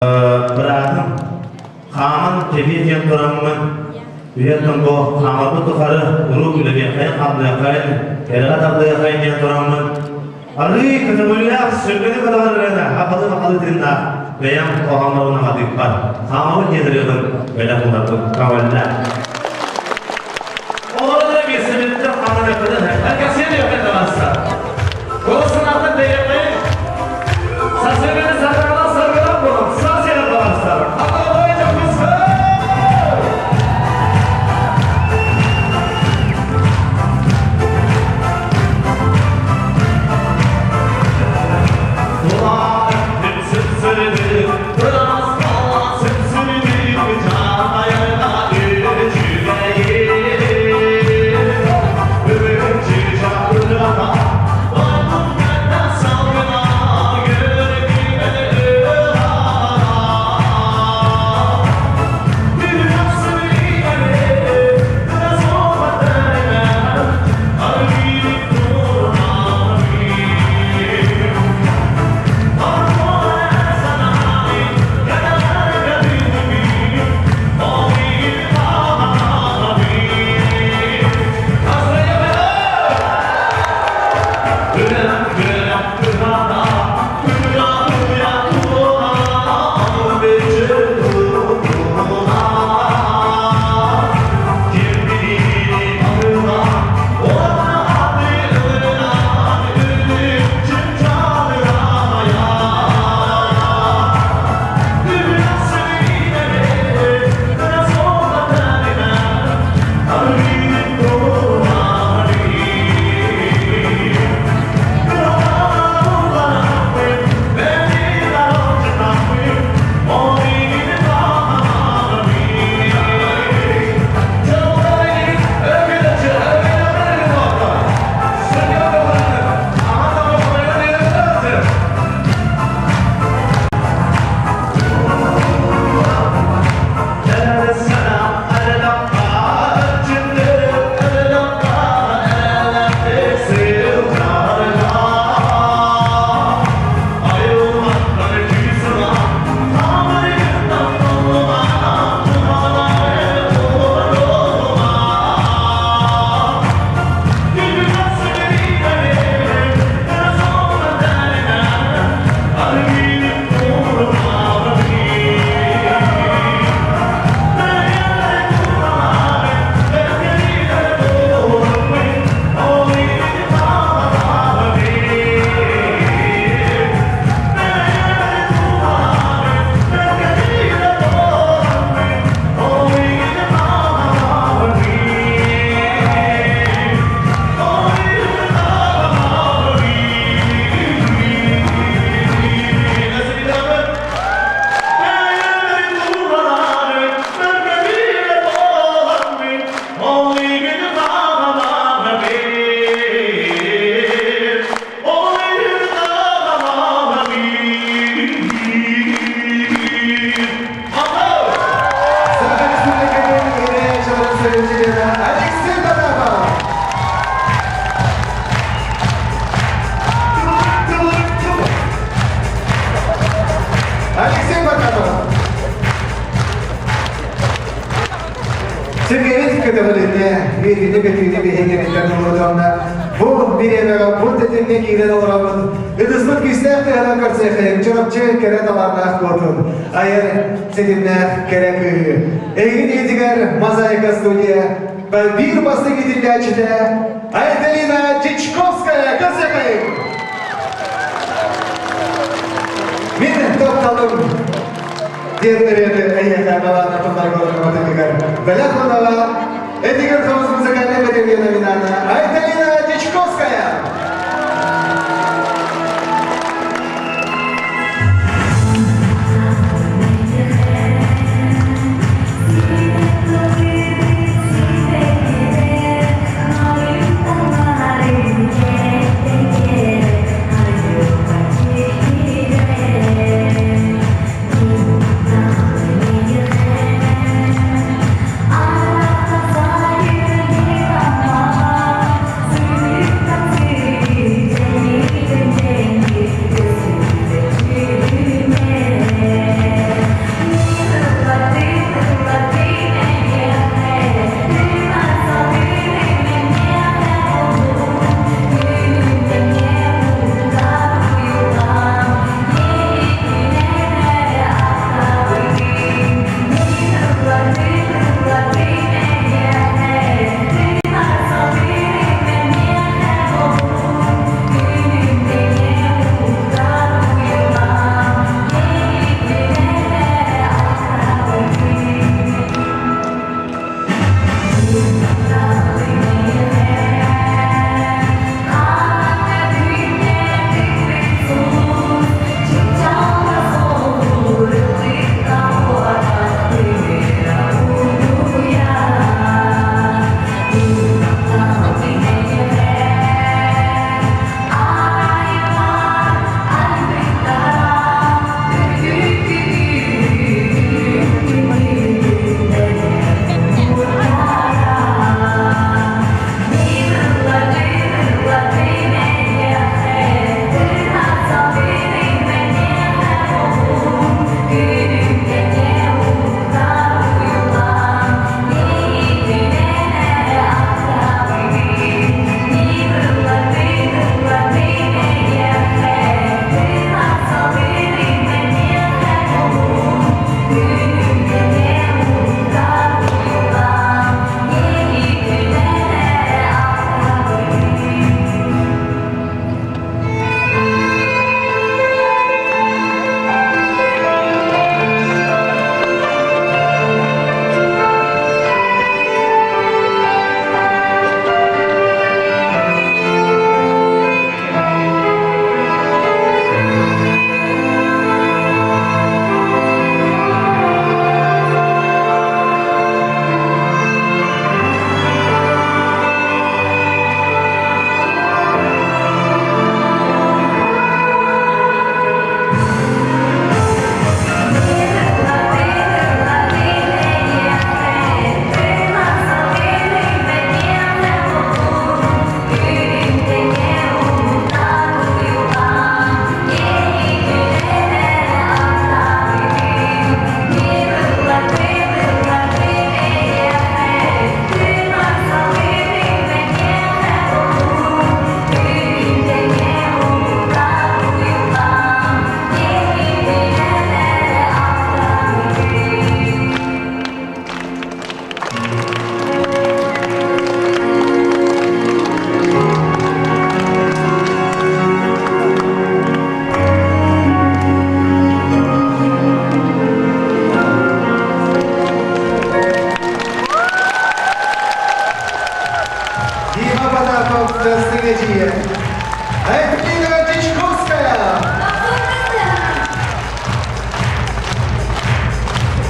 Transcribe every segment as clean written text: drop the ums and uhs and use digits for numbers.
Быраатым хааман тэбиэ диэн тураммын, үйэттэн бу хаамарбыт тухары уруу үлэлиэххэйин хамныаххайын, кэрэҕэ тардыаххайын диэн тураммын, арыы көтөҕүллээх сүргэни көтөҕөр ырыаны хахалы-хахалы тыыннаах бэйэм хоһооннорун аҕатыыппар хаамабыт диэн ырыабын бэлэх уунарбын көҕүллээх. Олорон эрэ миэстэмиттэн хаанарыахпытын кэпсиэн таҕыста. Голосунаатын бэйэҕин сарсыҥҥыны сардаҥалаах саргылаах буолан саас сиэрэ таҕыста. Атаҕай дьокуускай! Тулаар сүпсүрүбүт, ыраас халлаан сүпсүрүбүт, чаатайга үчүгэйин. Үбүччү чакырдаха, ойбун кэннэ салгына, көргүмэн ыһаара. Күнүс сүрүнэ, кыра суола тэлэмэ, аргыый турар. Саха Республикатын ырыа сөбүлүүрэ Алексей Потапов. Алексей Потапов. Сергей көтөҕүлүннэ, үөрүүнү көтүүнү биһиги олордоҕуна бу бириэмэҕэ бу тэтимҥэ киирэн олоробут. Ытыспыт күүстээх тыаһынан көрсүөххэйиҥ Чурапчы кэрэ талааннаах куотун, айар ситимнээх кэрэ кыыһы. Эһигин иһитигэр Мозаика студия биир бастыҥ иитиллээччитэ Айталина Дьячковская көрсүөххэйиҥ! Мин тапталым диэн ырыаны эйиэхэ балаана тумаргыларга бэлэх унаҕа Эдигер Хомус музыкальнай академия номинанта Айталина Дьячковская.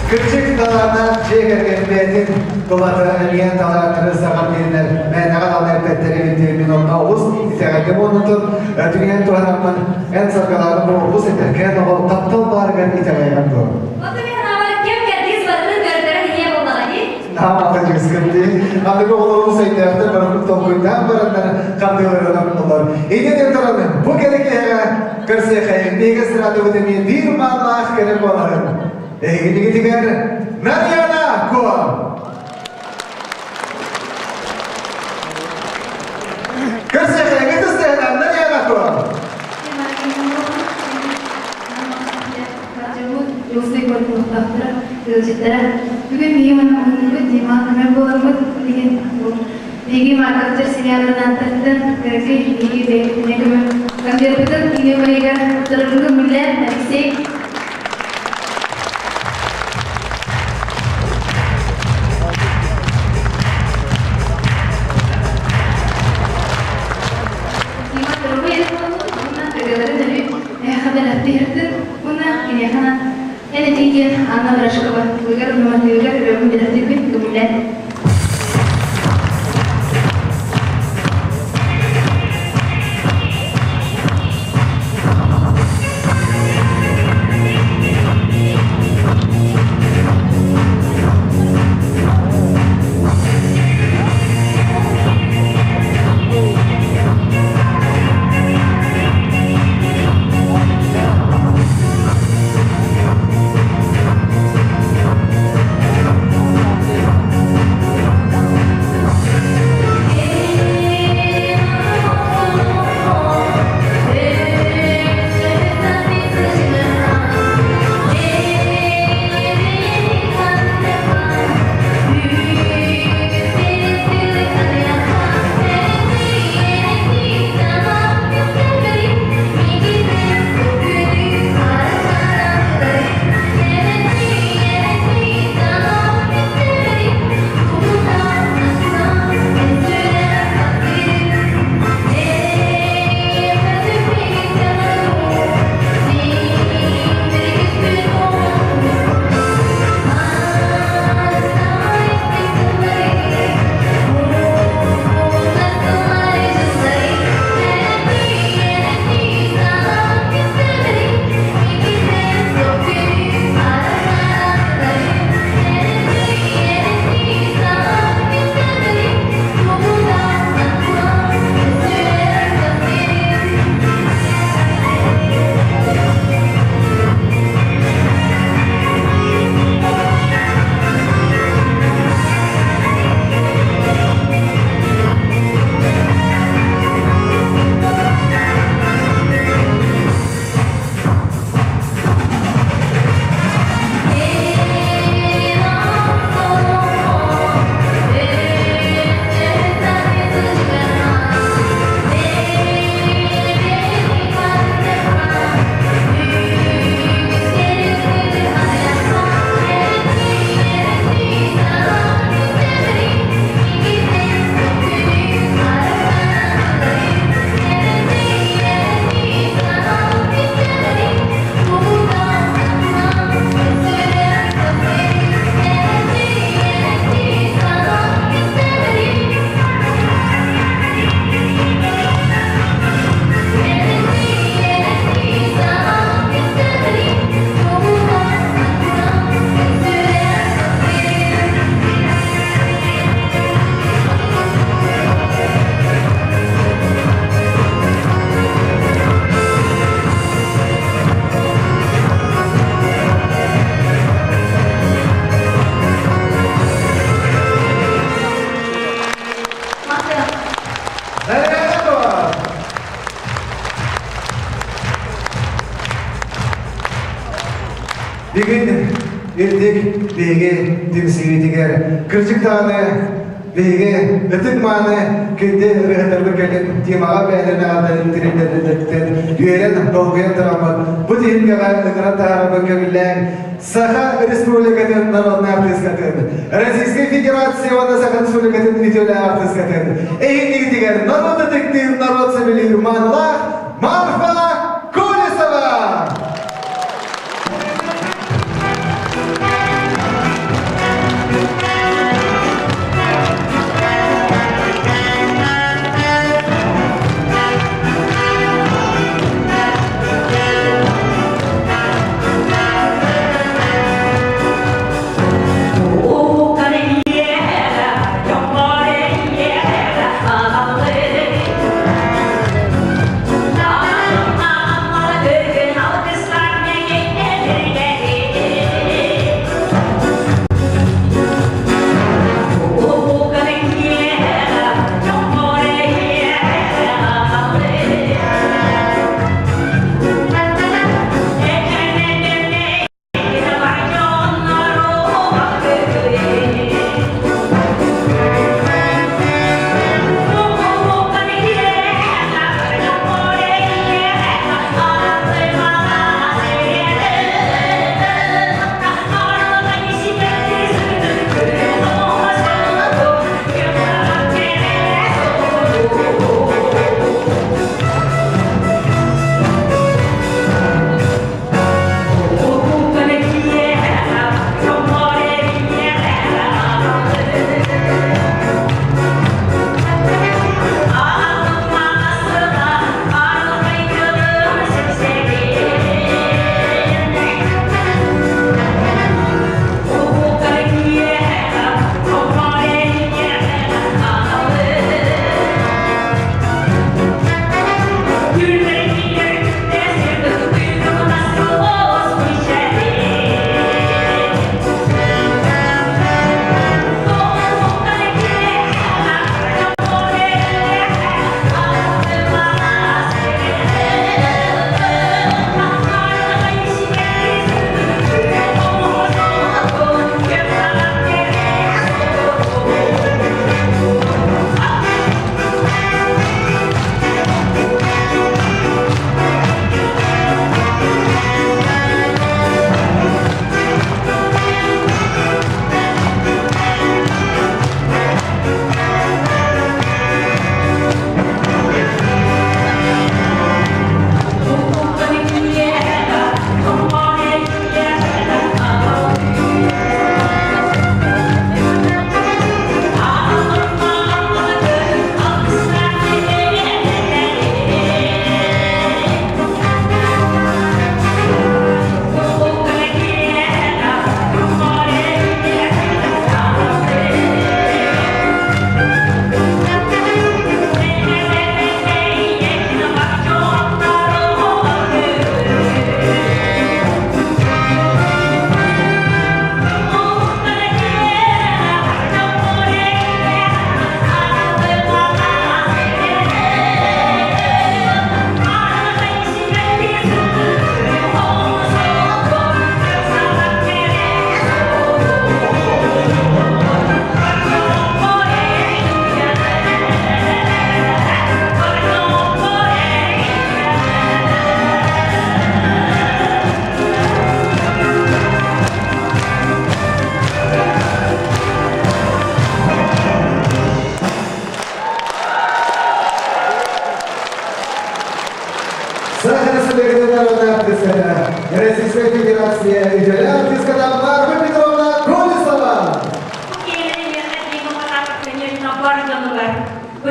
Кырдьык талааннаах дьиэ кэргэн бэйэтин тулата эмиэ талааннары саҕар диэннэр мээнэҕэ даҕаны эппэттэр эбит диэн мин онно олус итэҕэйдим уоннутун түгэнин туһанаммын эн саргылааны бу олус этэркээн оҕо таптал баарыгар итэҕэйэҕин дуо? Оттон мин санаабар кэм кэрдиис барытын көрдөрөн иһиэ буоллаҕа дии. Наамата дьыскын дии. Аныгы оҕолорун өйдөөхтөр барытын толкуйдаан бараннар хардыыларынан олор. Инньэ диэн туран бу кэрэ киэһэҕэ көрсүөххэйиҥ. Биһиги эстрадабыт эмиэ биир мааннаах кэрэ буоларын. Эһигинигитигэр Нарьяна Куо! Көрсүөххэйиҥ ытыс Нарьяна Куо! Дьокуускай куорат ыалдьыттара бүгүн биһиги манна Дима көмө буоламмыт билигин биһиги Марковтар семьяларын ааттарыттан кыракый биһиги бэйэбитинэ көмө конвертпытын кини убайыгар туттарарбытын көҥүллээн Алексей. Дима дорогой уонна ырыаларын өрүү эһэхэ уонна киниэхэ эн этии диэн Анна Барашкова тылыгар нуматыыгар ырыабын бэлэхтиирбин көҥүллээн. Нарьяна Куо! Бүгүн үрдүк биһиги түмсүүбүтүгэр кырдьык даҕаны биһиги ытык-мааны күндү ырыаһыттарбыт кэлин Димаҕа бэйэлэрин аҕаларын тириллэрдэттэн үөрэн долгуйан тураммыт бу түһүлгэҕэ ыҥыран таһаарарбын көҥүллээн Саха Республикатын народнай артыыскатын, Российскай Федерация уонна Саха Республикатын үтүөлээх артыыскатын эһиндигитигэр норуот ытыктыыр, норуот сөбүлүүр маанылаах Марфа Колесова!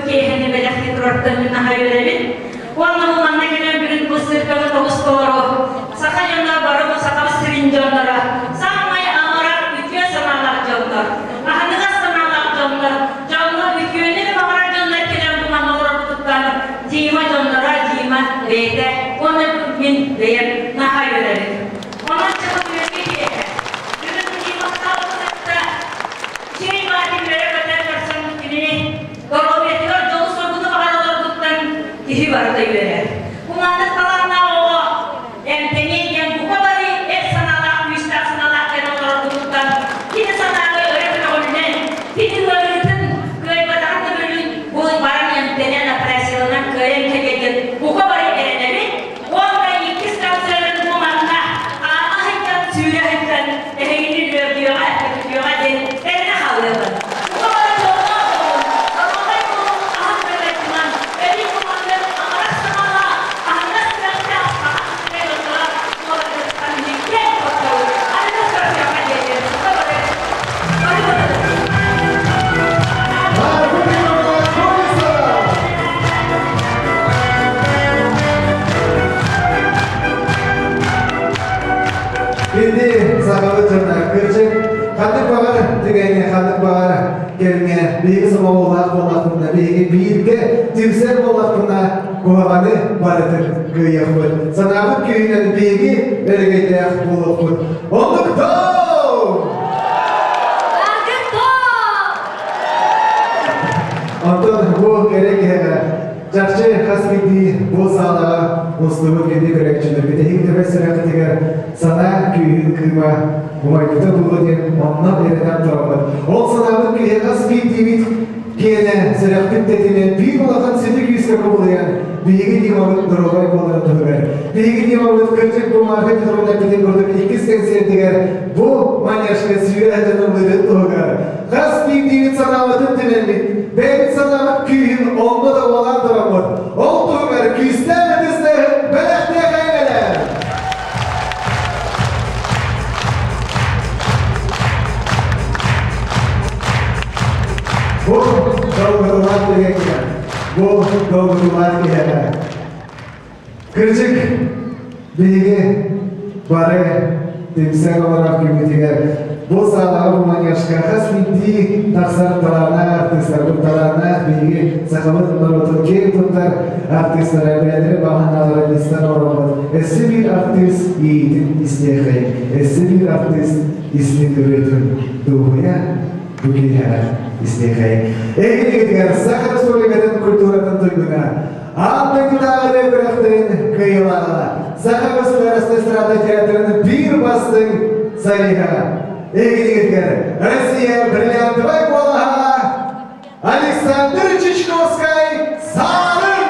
киэһэни бэлэхтии турартан мин наһаа үөрэбин. Уонна бу манна кэлэн бүгүн бу сырканы тоҕус толору саха дьоно бары бу сахабыт сирин дьонноро саамай амарах үтүө санаалаах дьоннор, аһыныгас санаалаах дьоннор, дьоҥҥо үтүөнү баҕарар дьоннор кэлэн бу манна олорорбутуттан Дима дьонноро, Дима бэйэтэ уонна мин бэйэм наһаа үөрэбин. Онон чаҕыл үөргэ киэһэ. Бүгүн Дима кытта Чэй баатын үөрэ-көтө көрсөн кинини доруобуйатыгар дьолу-соргуну баҕаралларбыттан киһи барыта үөрэр. Бу маннык талааннаах оҕо эмтэниэ диэн бука бары эр санаалаах, күүстээх санаалаах кэлэн олорорбутуттан кини санаата өрө көтөҕүллэн, кини ыарыытын кыайбатаҕын да бөлүүн бу баран эмтэнэн, операцияланан кыайан кэлиэ диэн бука бары эрэнэбит. Уонна иккис концерын бу манна аана сылдьан, сүүрэ сылдьан эһигини үөрдүөҕэ, көтүтүөҕэ диэн эрэнэ хаалыаҕын. Бука бары дьоллоох буолун, доруобай буолун, аһын бэрбэччимэн, өрүү куманнык, амарах санаалаах, аһыныгас сүрэхтээх саха сирэ дьонноро буоларгытыттан киэн туттабыт. Аныгы көрсүөххэ диэри бука бары бары бары. Марфа Петровна Колесова! Били сахабыт дьоно, кырдьык, ханнык баҕар түгэҥҥэ, ханнык баҕар кэмҥэ биһиги сомоҕолоох буоллахпытына, биһиги бииргэ түмсэр буоллахпытына, куһаҕаны барытын кыайыахпыт. Санаабыт күүһүнэн биһиги өрөгөйдөөх буолуохпут. Оннук доо! Онтон бу кэрэ киһиэхэ чахчы хас биирдии бу саалаҕа мустубут кини көрөөччүлэрбит эһиги төбө сүрэххитигэр санаа күүһүн кыыма умайбыта буолуо диэн онно эрэнэн тураммыт. Ол санаабыт күүһэ хас биирдиибит киэнэ сүрэхпит тэтимэ биир улахан сүдү күүскэ кубулуйан биһиги Димабыт доруобай буоларын туһугар биһиги Димабыт кырдьык бу Марфа Петровна эппитин курдук иккис кэнсиэртигэр бу манежка сүүрэ дьонун туһугар Хас биирдиибит санаабытын түмэммит, бэйэбит санаабыт күүһүн онно да уолаан тураммыт, ол туһугар күүстээх ытыстыһын бэлэхтиэхэйин элэ! Бу долгутуулаах түгэҥҥэ, бу долгутуулаах киһиэхэ Кырдьык, биһиги бары түмсэн олорор күммүтүгэр бу саалаҕа бу манежка хас биирдии тахсар талааннаах артыыстарбыт талааннаах биһиги сахабыт норуотун киэн туттар артыыстара бэйэлэрин баҕаналарын истэн олороммут өссө биир артыыс иитин истиэхэй, өссө биир артыыс истиҥ ырыатын дуоһуйа бу киэһэ истиэхэй. Эһигитигэр Саха Республикатын культуратын туйгуна Аан дойдутааҕы күрэхтэрин кыайыылааҕа Саха государственной эстрада театрын биир бастыҥ солиһа эһигитигэр Россия бриллиантовай куолаһа Александр Чичковскай Саарын!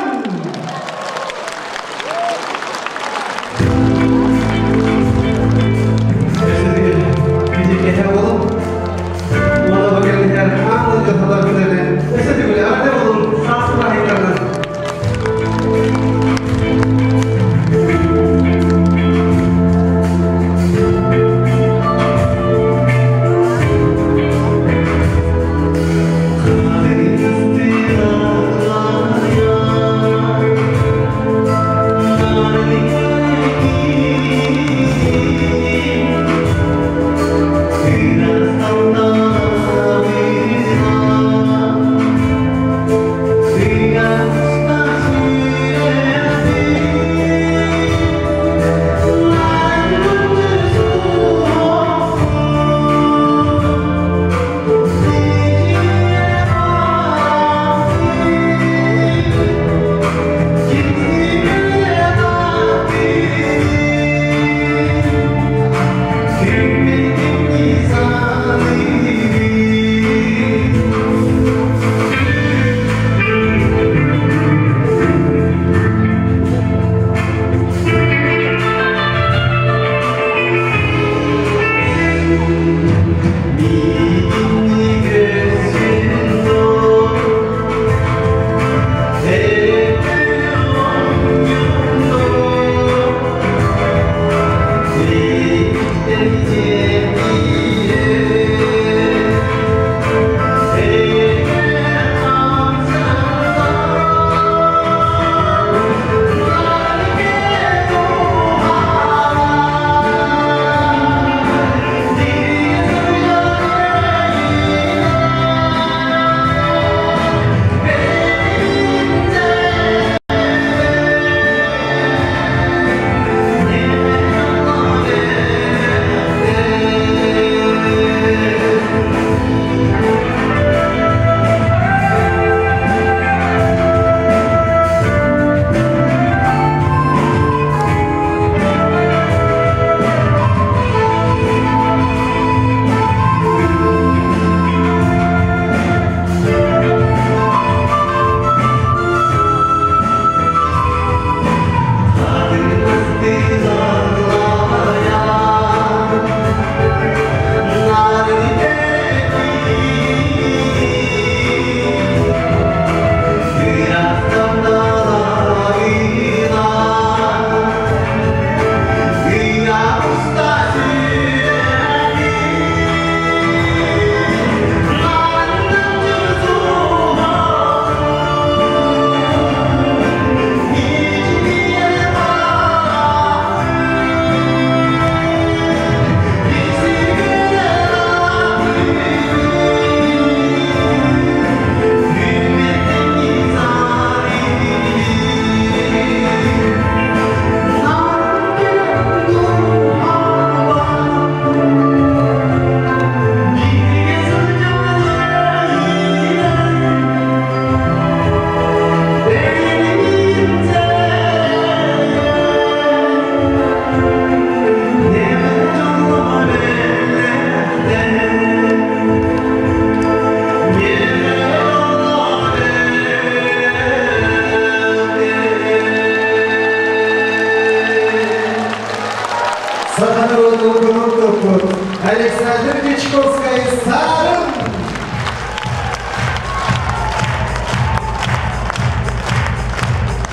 Александр Дьячковскай Сарын!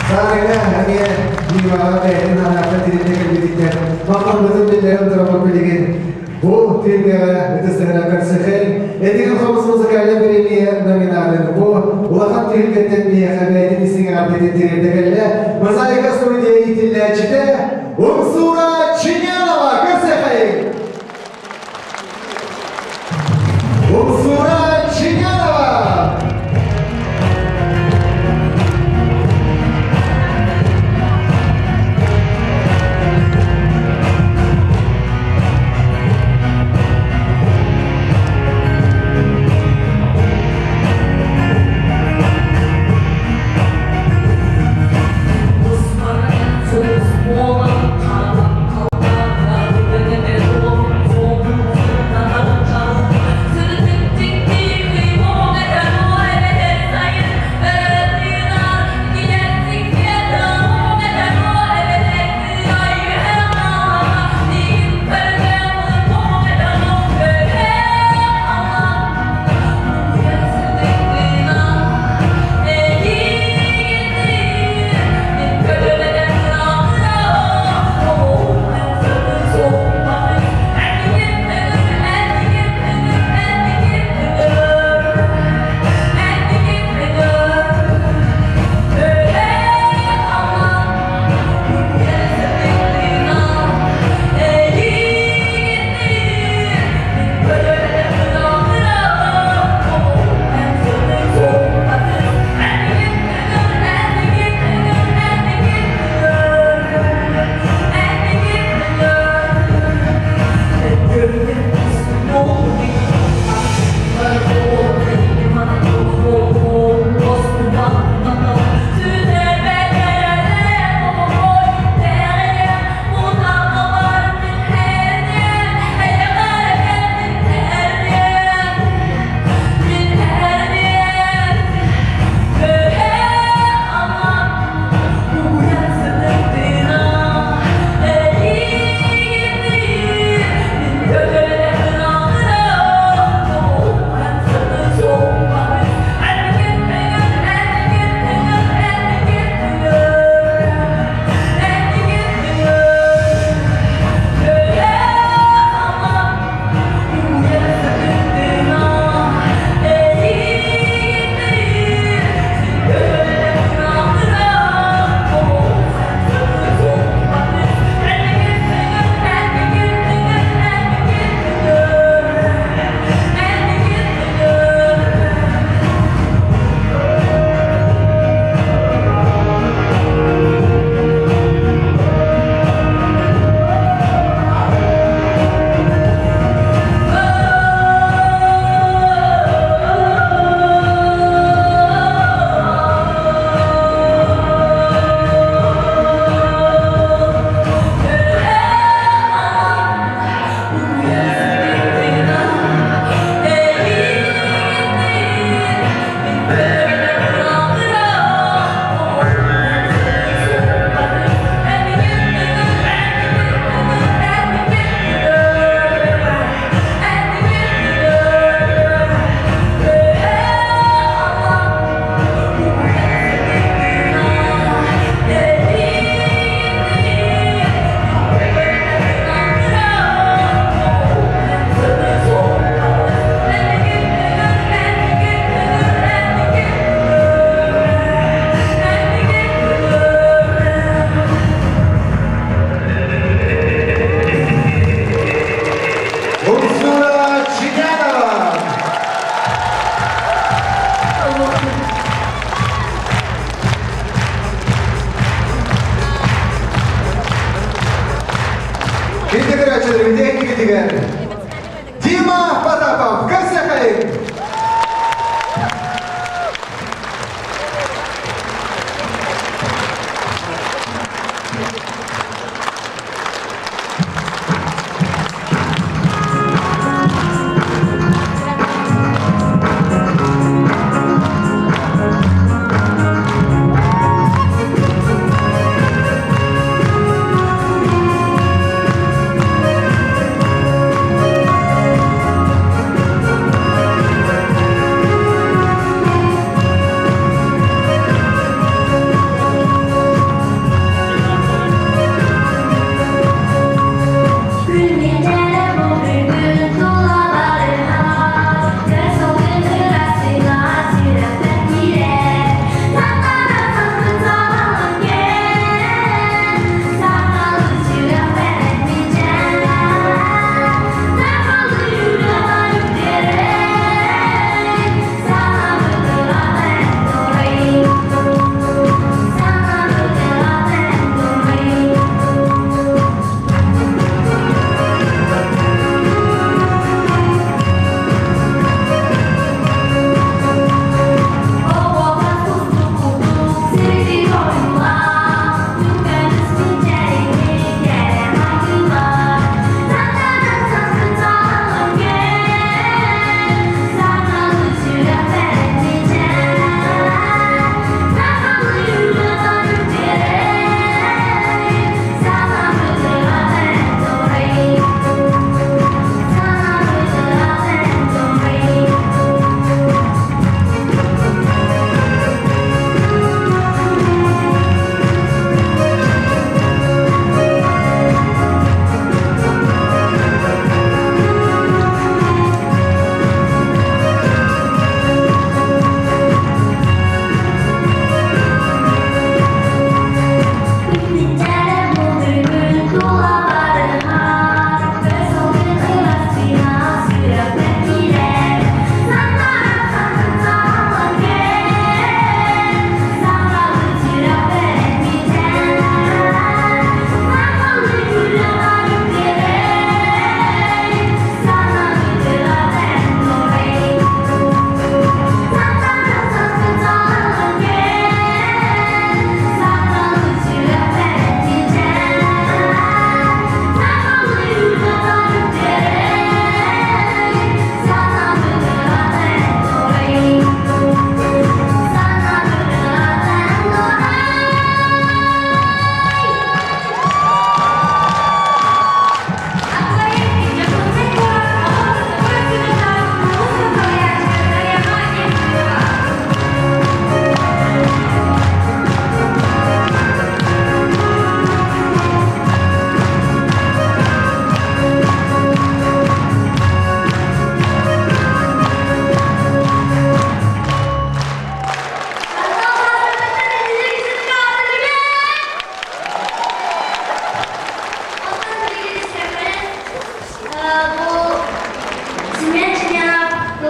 Сарыҥа эмиэ Димаҕа бэйэтин анаата тиринэ кэлбититтэн махталбытын биллэрэн турабыт билигин. Бу түһүлгэҕэ ытыстыһына көрсүһэн, Этигин хомус музыкальнай бириэмийэ номинанын бу улахан түһүлгэттэн биһиэхэ бэйэтин истиҥ эҕэрдэтин тириэрдэ кэллэ. Мозаика студия иитиллээччитэ Умсура Чинянова көрсүөххэйиҥ! Умсура Чинянова! Сулус буолан хаалан.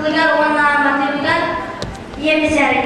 тылыгар уонна матыыбыгар ийэм мичээрэ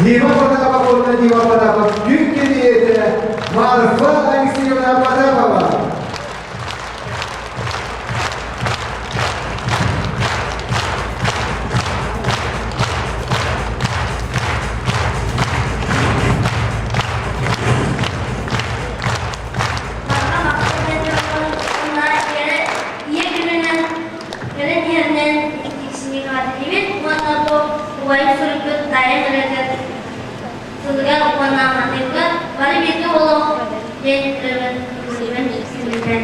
Дима Потапов уонна Дима Потапов күн кириэтэ Марфа Алексеевна Потапова. Ийэ күнүнэн кэлэн иһэринэн иккисинигибит уонна бу убайым суруйбут таайым ырыатыгар тылыгар уонна матыыбыгар бары бииргэ олох диэн ырыабын ыллыыбын сүрүннээн.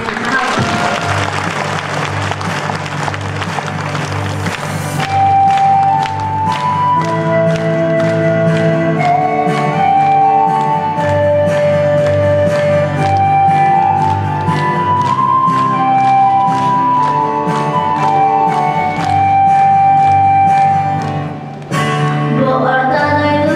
Бу орто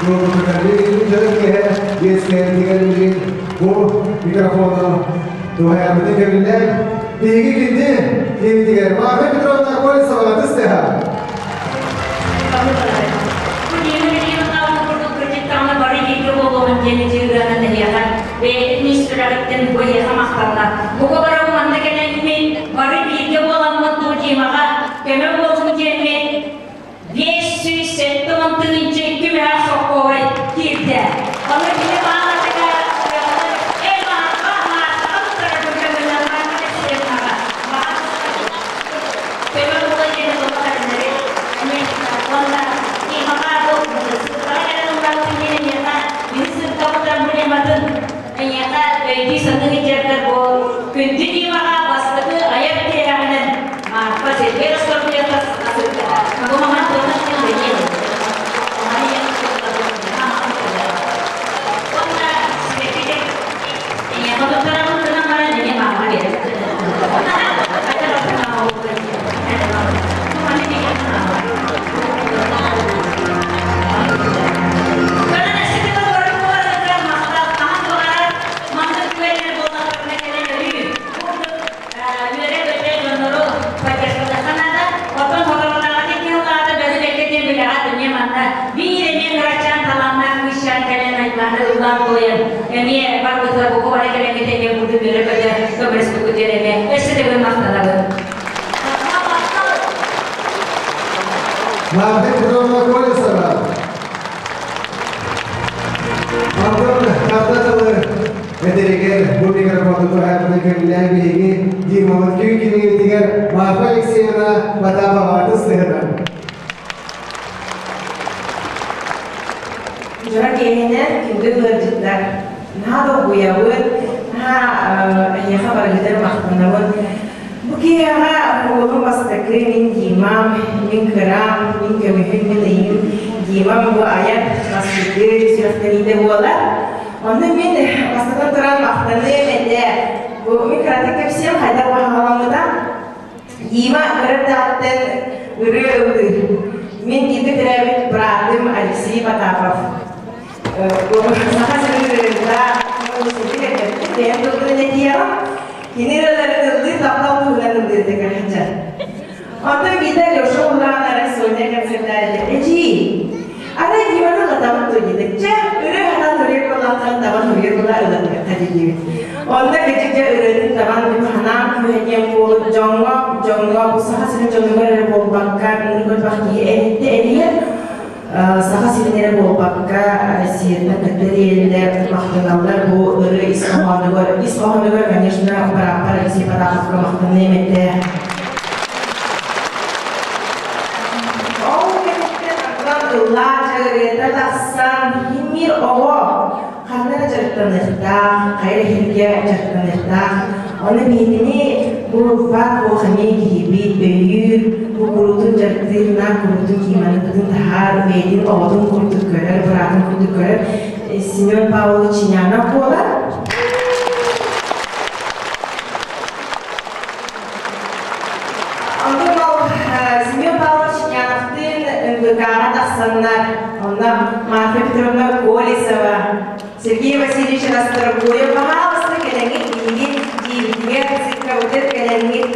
туруорбутугар дьоро киэһэ үөскээбитигэр билигин бу микрофону туһайарбытын көҥүллээн биһиги күндү киһибитигэр Марфа Петровна Колесова тыстыһа. Бу Дина Михайловна курдук кырдьыктаҕына бары бииргэ буолуоҕун диэн ытыырыанан эһиэхэ бэйэтин ис сүрэҕиттэн бу эһиэхэ махтанна. Бука бары манна кэлэммит, бары бииргэ буоламмыт бу Димаҕа көмө буолсун диэммит 570 тыһыынча 2 соккуобай киирдэ. Ону кини баалатыгар эй мааппа мааттаҕа туттарар көмөлөөн көмө буола диэн улаханнары эмиэ уонна Димаҕа бу сырдаҕа кэлэн ыллаабытын диэн эйиэхэ мин сырдабытан проблематын эйиэхэ өйдүү саныы сылдьаргар бу күндү Димаҕа бастакы айар тиэрэҕинэн Марфа Сергей Ростовлетов асырдата. Бу маман туонас диэн бэйиэн. Уонна сибэкки эйиэхэ туттарабын гынан баран эмиэ маама биэрэр. Эмиэ барбытыгар буку бара кэлэммит эмиэ курдук үөрэ-көтө көмөлөспүккүтүгэр эмиэ өссө төгүл махтанабын. Марфа Петровна Колесова. Антон Хардатовы этэригэр бу микрофону туһаайбыты көҥүллээн биһиги Димабыт күн кинигэтигэр Марфа Алексеевна Потапова сыһынан. Дьоро киэһэнэн күндү ыалдьыттар, наһаа долгуйабыт, наһаа эһиэхэ барыгытыгар махтанабыт. Бу киэһэҕэ уолум бастакы мин Димам, мин кырам, мин көмүһүм, мин ыйым Димам бу айар бастакы сүрэхтэниитэ буолар. Онно мин бастатан туран махтаныам этэ. Бу мин кыратык кэпсиэм хайдах баһаҕаламмыта. Дима ырыа ырыа ыллыыр. Мин бииргэ төрөөбүт быраатым Алексей Потапов. Саха сирин ырыата бэйэм тылбынан этиэҕим. Кини ырыаларын ыллыы таптал туһунан ыллыырдык сылдьар. Онтон биирдэ Леша уһураан арай Соня концертаайы эдьиий, арай Диманы ылатабыт дуо диэтэ. Чэ, ырыа хатан туруйа буоллахтарын табан туруйа була ылатыахха диибит. Онно кэчик дьэ ырыатын табан ханаан күүһэ диэн буолут дьоҥҥо, дьоҥҥо бу Саха сирин дьонугар эрэ буолбакка, мин көрбөх киһи эриттэ эрийэр Саха сирин эрэ буолбакка, Россияттан кытта эрийэллэр, махтаналлар бу ырыа ис хоһоонугар. Ис хоһоонугар, конечно, бырааппар Алексей Потаповка махтаныам этэ. Ол кэнниттэн Атлан ыллаа дьарыгыта тахсан, мир оҕо ханна да дьарыктаныахтаах, хайа иһиргэ дьарыктаныахтаах. Ону биһигини бу баар буох эмиэ киһибит өйүүр, бу куруутун дьарыктыыр, наар куруутун Диманы таһаар, бэйэтин оҕотун курдук көрөр, быраатын курдук көрөр Семен Павлович Чинянов буолар. Онтон ол Семен Павлович Чиняновтыын НВК-ҕа тахсаннар, онно Марфа Петровна Колесова, Сергей Васильевич Расторгуев, пожалуйста, кэлэҥҥит биһиги дьиэбитигэр, циркабытыгар кэлэҥҥит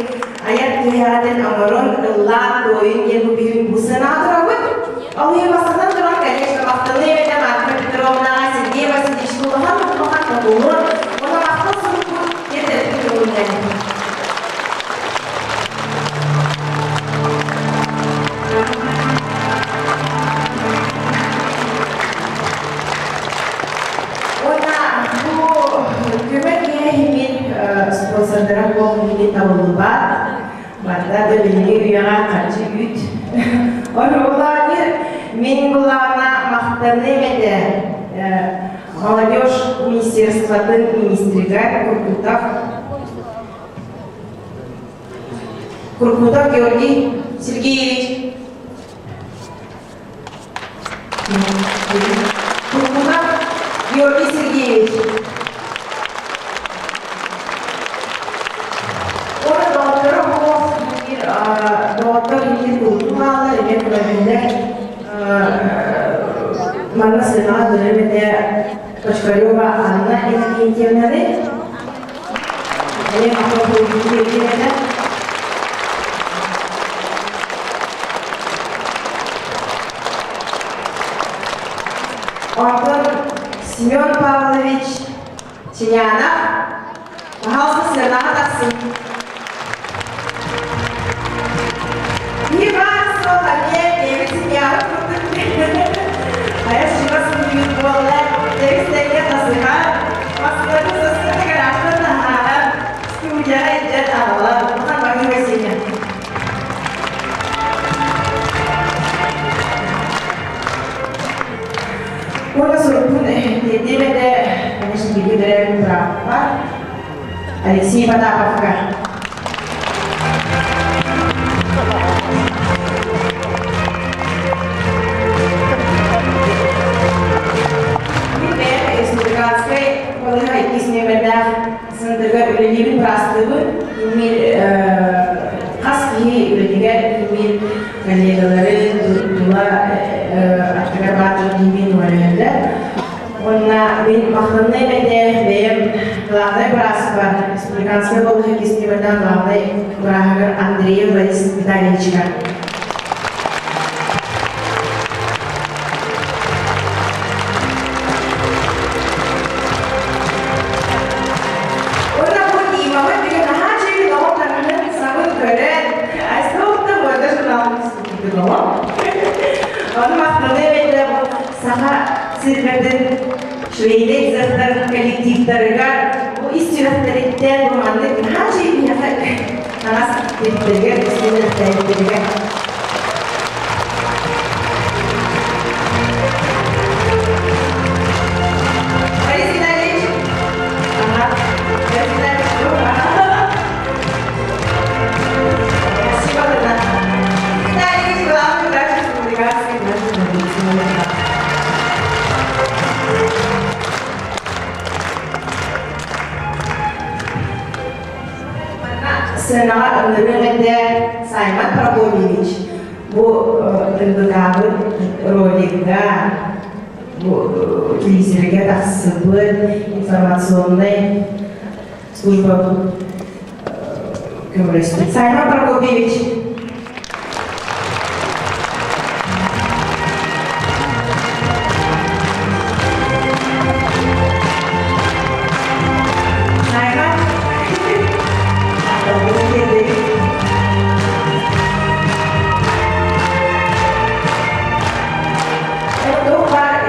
айар киэһэҕитин оҥорон, ыллаан, туойун диэн бу бүгүн бу сыанаҕа турабыт. Ол иһин бастатан туран, конечно, махтаныам этэ Марфа Петровнаҕа, Сергей Васильевич улахан улахан тутулун, уонна махтал сурукпут тиэрдэппит көҥүллэн. Уонна бу көмө киэһэ мин спонсордара буол миигин табыллыбат. Барда да билиҥҥи үйэҕэ харчы үүт. Оруолааныр мин былаана махтаныам этэ. Молодежь министерствотын министригэр Куркутов Куркутов Георгий Сергеевич Куркутов Георгий Сергеевич Уонна доҕотторо буолуох биир доҕоттор биир култуу хааллар эмиэ көмөлөһөллөр. Манна сыанаҕа көрөр этэ Кочкарева Анна Иннокентьевнаны. Эмиэ махтал этэ. Онтон Семен Павлович Чинянов, пожалуйста, сыанаҕа тахсын. Иван суох эмиэ бэйэбит семьябыт курдук хайа чугас күнүгүт буолла тэбис-тэҥҥэ тасыһан массыынаны сассыарда гаражтан таһааран студияҕа илдьэн аҕалан улахан баһыыба сиэнэ. Уонна сурукпун тиэрдиэм этэ, конечно, бииргэ төрөөбүт бырааппар Алексей Потаповка. Мин бэйэм республиканскай балыыһа иккис нүөмэрдээх центрга үлэлиибин быраастыыбын. Иммир хас киһи үлэтигэр иммир коллегалары тула аттыгар баар дьон иммин көмөлөһөллөр. Уонна мин махтанныам этэ бэйэм главнай бырааспар, республиканскай балыыһа иккис нүөмэрдээх главнай бырааһыгар Андреев Борис Витальевичка. Уонна бу Димабыт бүгүн наһаа үчүгэй оҕо таҥаһын сабын көрөн, айсылта муода журналын истибитин оҕо. Ону махтаныам этэ бу саха циркатын швейнай цехтарын коллективтарыгар бу ис сүрэхтэриттэн бу маннык наһаа үчүгэй биһиэхэ таҥас тириттэригэр, истиэнэлэртэригэр. Борис Витальевич. Ага. Борис Витальевич, Спасибо, да. Витальевич, главный врач республиканской нашей больницы. Сценаҕа ыҥырыам этэ Саймон Прокопьевич бу НБК-быт ролигга бу телевизорга тахсыбыт информационнай служба көмөлөспүт Саймон Прокопьевич.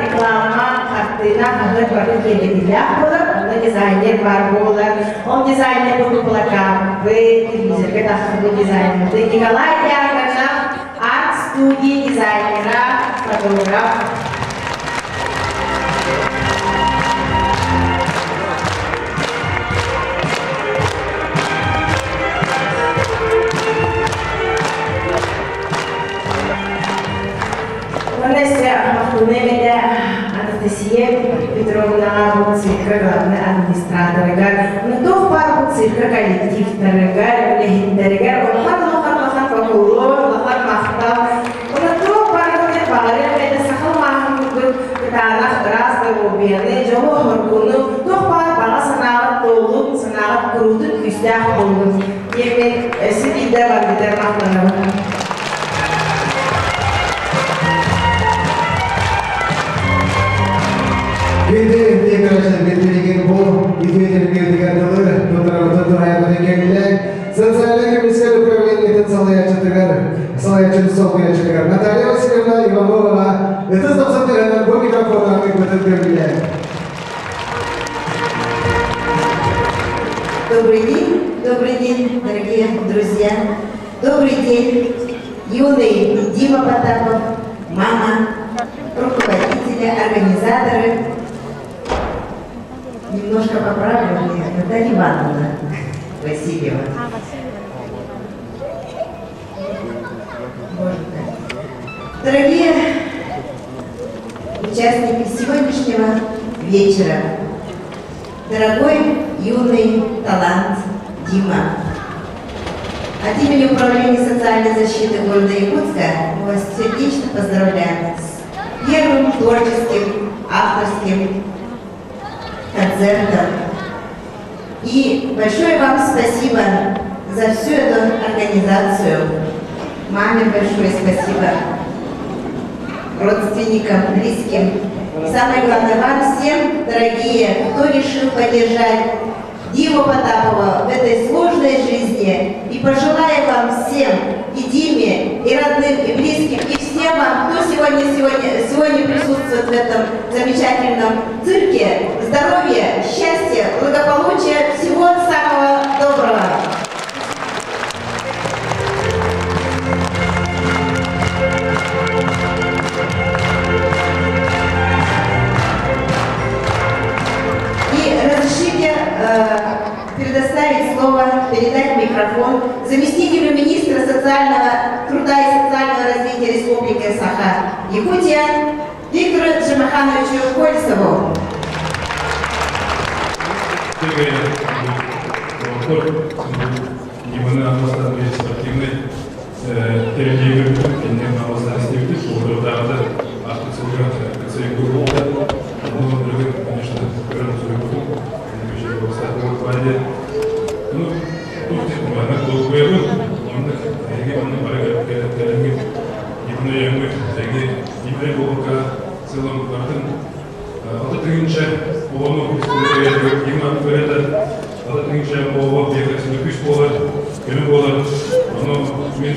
Реклама, хартыына, хаһыат барыта киэргэтиилээх буолар, онно дизайнер баар буолар. Ол дизайнер бу плакаты, телевизорга тахсыбыт дизайнерды Николай Дьяконов, арт-студия дизайнера, фотограф. Уонна өссө махталыам этэ Анастасия Петровнаҕа бу цирка главнай администраторыгар, туох баар бу цирка коллективтарыгар, үлэһиттэригэр улахан улахан улахан поклон, улахан махтал. Уонна туох баар бу баҕарыам этэ саха мааһын курдук кытаанах ыраас доруобуйаны, дьолу-соргуну, туох баар баҕа санааҕыт туоллун, санааҕыт куруутун күүстээх буоллун диэммин өссө биирдэ баргытар махтанабын. Биди диэкэрэ билигин бу үтүө дылы туттарабытын туһайабытын кэллэ социальнай көмүскэл управлениетын салайааччытыгар салайааччыны солбуйааччытыгар Наталья Васильевна Иванова ытыс тохсон тыһынан бу микрофоннан ыйбытын көрүлэ. Добрый день, дорогие друзья. Добрый день, юный Дима Потапов, мама, руководители, организаторы. Немножко поправлю меня, Наталья Ивановна Васильева. Дорогие участники сегодняшнего вечера, дорогой юный талант Дима, от имени Управления социальной защиты города Якутска мы вас сердечно поздравляем с первым творческим авторским концертом. И большое вам спасибо за всю эту организацию. Маме большое спасибо, родственникам, близким. Самое главное, вам всем, дорогие, кто решил поддержать Диму Потапова в этой сложной жизни. И пожелаю вам всем, и Диме, и родным, и близким, и всем вам, кто сегодня, сегодня, сегодня присутствует в этом замечательном цирке, здоровья, счастья, благополучия, всего самого доброго. И разрешите э, предоставить слово, передать микрофон заместителю министра социального труда и социального развития Республики Саха, Якутия, Виктору Джамахановичу Колесову. Диманы Алмастан спортивный тэрилиигэ кэннин Алмастан истибитит, соторутааҕыта ааспыт сылга КЦГУ буолла. Ону билигин, конечно, көрөн суруйбутум. Ну, туох маннык долгуйабын, маннык эһиги маннык бары кэлэҥҥит, Диманы өйөҥҥүт, эһиги Дмитрий буолбакка сылым барытын 6 тыһыынча оҕону республикаҕа Дима ырыата 6 тыһыынча оҕо биэкэсинэ күүс буолар, көмө буолар. Ону мин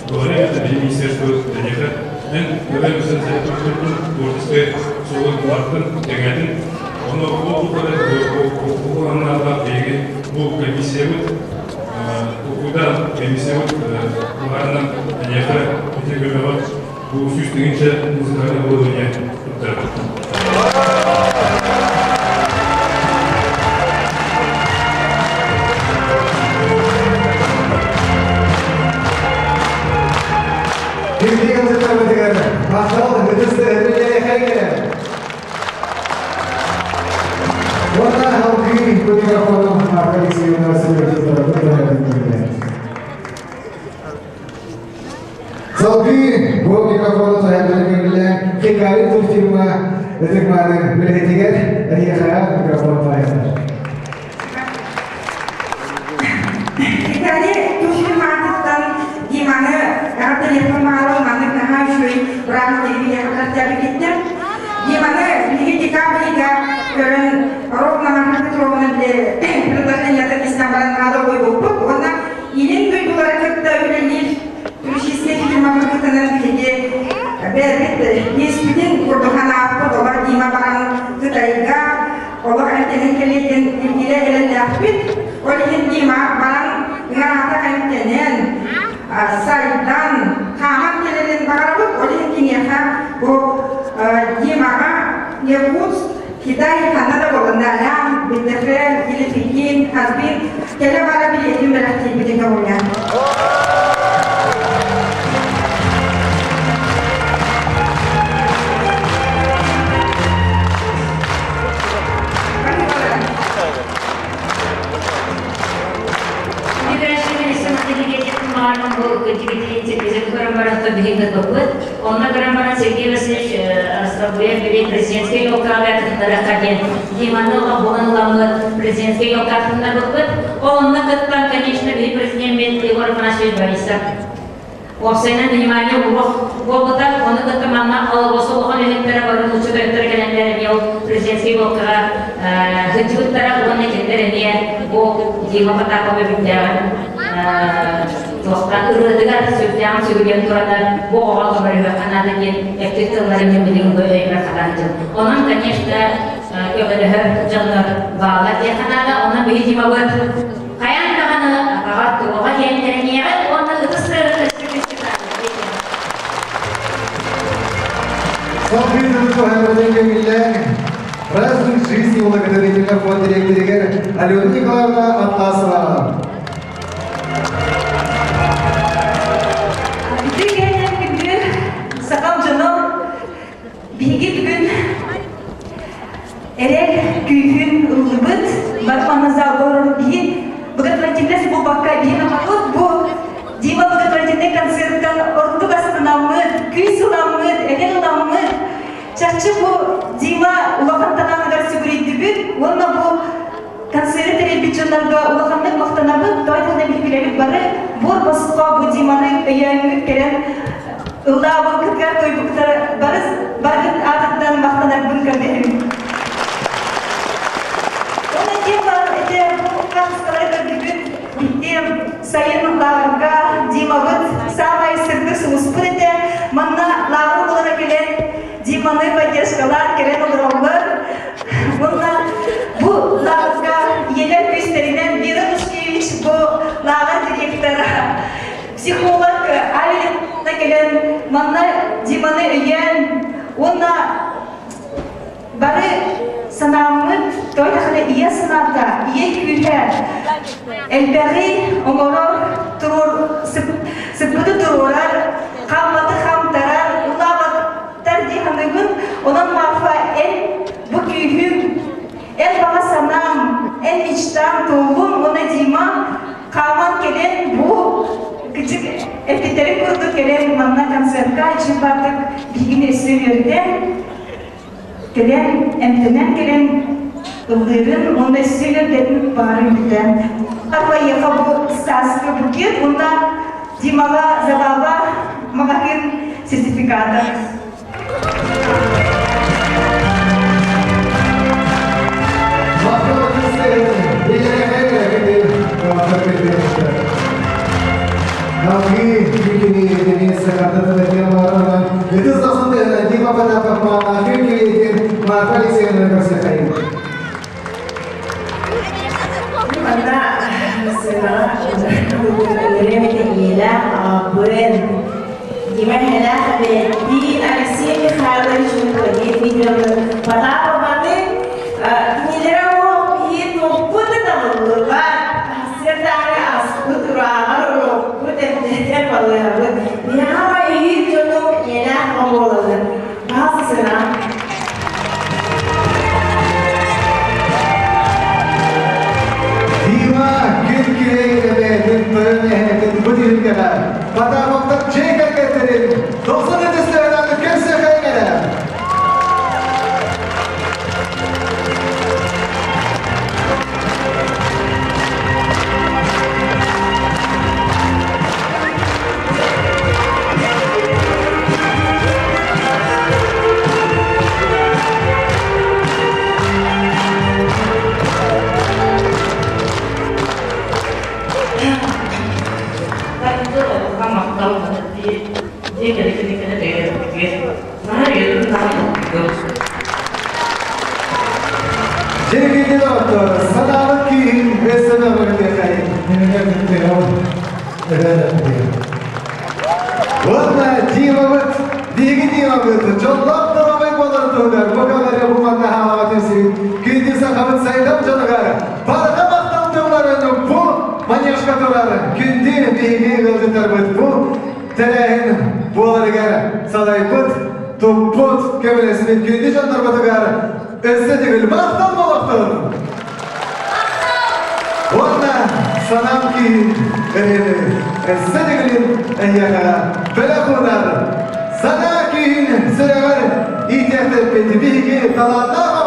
говорим, это министерство эйиэхэ эн көмө сен творческий суолун улааттын, кэҥээтин. Ону ол бу аннаалаах биһиги бу комиссиябыт токуйдаан комиссиябыт быһаарынан эйиэхэ ити көмөҕө бу 100 тыһыынча музыкальный оборудование туттарабыт. Биһиги ыалдьыттарбытыгар махтал ытыс тыаһын Уонна салгыы бу микрофону Марта Алексеевна Васильевна Салгыы бу микрофону сайыннарыгар Хикари турфирма ытык-мааны үлэһитигэр эһиэхэ микрофон туһаайыллар. Хикари турфирматыттан Диманы эҕэрдэлиэхпин баҕарабын маннык наһаа үчүгэй быраабы телевидениеҕа Диманы биһиги декабрь ыйга көрөн ровно Марфа Петровна предложениятын истэн баран наһаа долгуйбуппут уонна илин дойдулары кытта үлэлиир туристическай фирма быһыытынан биһиги бэйэбит иэспитин курдук санааппыт олор Дима баран Кытайга олох эмтэнэн кэлиэтин илгилэ эрэллээхпит. Ол иһин Дима баран ыҥараата эмтэнэн, сайдан, хааман кэлэрин баҕарабыт. Ол иһин киниэхэ бу Димаҕа Якутск, Китай ханна да буоллун Далян, Бендерфен или Пекин, Харбин кэлэ бара билиэтин бэлэхтиирбитин көҥүллээн. Онно көрөн баран Сергей Васильевич Расторгуев били президентскэй елкаҕа кытыннарыахха диэн Диманы булан ыламмыт президентскэй елкаҕа кытыннарбыппыт. Ол онно кыттан, конечно, биһи президеммит Егор Афанасьевич Борисов Уопсайынан внимание уруок буолбута, ону кытта манна АЛРОСА улахан үлэһиттэрэ бары нуучча тойоттор кэлэннэр эмиэ ол президентскэй елкаҕа сылдьыбыттара уонна кинилэр эмиэ бу Дима Потапова бүттээҕин туохтан ырыатыгар сүрдээҕин сүгүрүйэн тураннар бу оҕоҕо көмөлөһүөххэ наада диэн эппит тылларын мин билигин бу өйбөр хатаан дьон. Онон, конечно, көмөлөһөр дьоннор бааллар диэххэ наада. Онон биһи Димабыт хайаан даҕаны атаҕар туруоҕа диэн эрэниэҕин уонна ытыс тыаһын өссө күүскэ Салгыы туһанарытын Праздник жизни благотворительный фонд директоригэр Алена Николаевна Атласова. Ити кэннин күндү сахам дьоно биһиги бүгүн эрэл күүһүн ыллыбыт бары манна залга олорор биһи благотворительность буолбакка биһи бу Дима благотворительный концерттан ордук астынаммыт, күүс ыламмыт, эрэл ыламмыт. Дима улахан талааныгар сүгүрүйдүбүт уонна бу концерты тэрийбит дьоннорго улаханнык махтанабыт. Той тылына билбилэбит бары буор босхо бу Диманы өйөөҥҥүт кэлэн ыллаабыккытыгар туойбуккутар бары барыгыт аатыттан махтанарбын көрдөһөбүн. Оны диэн баран ити бу хаартыскалары көрдүбүт биһиги сайын лааҕырга Димабыт саамай сырдык сулуспут этэ. Манна лааҕыр оҕолоро кэлэн Диманы поддержкалаан кэлэн олороллор. Уонна бу лааҕырга ийэлэр күүстэринэн Вера Тушкевич бу лааҕыр директора, психолог Авелина кэлэн манна Диманы өйөөн уонна бары санааммыт той тахана ийэ санаата, ийэ күүһэ элбэҕи оҥорор, туруор, сыппыты туруорар, хаамматы хаамтарар, улаабаттар дии саныыбын. Онон Марфа эн бу күүһүҥ, эн баҕа санааҥ, эн мечтаҥ туоллун уонна Дима хааман кэлэн бу кычык эппиттэрин курдук кэлэн манна концертка чыппаатык биһигини өссө үөрдэн кэлэн эмтэнэн кэлэн ыллыырын уонна өссө үөрдэрин баарын бүтэн Арбайыха бу сааскы букет уонна Димаҕа Забава маҕаһыын сертификата. Манна сыанаҕа ийэлээх аҕабын Дима эһэлээх эбээттиин Алексей Михайлович Владимир Дмитриевны Потапованы кинилэрэ уох биһи туохпут да табыллыбат сырдаары аспыт урааҕар уруокпут эмтэтэр балыыһабыт биһиэхэ өйүүр дьонум ийэлээх аҕа буолаллар баҕа сыана Дима күн күөйүн эбээтин тойон эһээтин бу түһүлгэҕэ Потаповтар дьиэ кэргэттэрин 90 өтөстөөнөтү көрсөхөйүн эрэ. Дьиэ доҕоттор, санаабыт күүһүн өссө да көрүтүөххэйин. Уонна Димабыт, биһиги Димабыт, дьоллоох доруобай буолар туһугар бу кэлэрэ бу манна хаалаҕа түмсүбүт күндү сахабыт сайдам дьонугар барҕа махтал тылларын бу манежка турар күндү биһиги ыалдьыттарбыт бу тэрээһин буоларыгар салайбыт, туппут, көмөлөспүт күндү дьоннорбутугар өссө төгүл махтал буолуохтун! Уонна санаам киһин эрэни өссө төгүлүн эһиэхэ бэлэх уунар санаа киһин сүрэҕэр иитиэхтэппит биһиги талааннаах.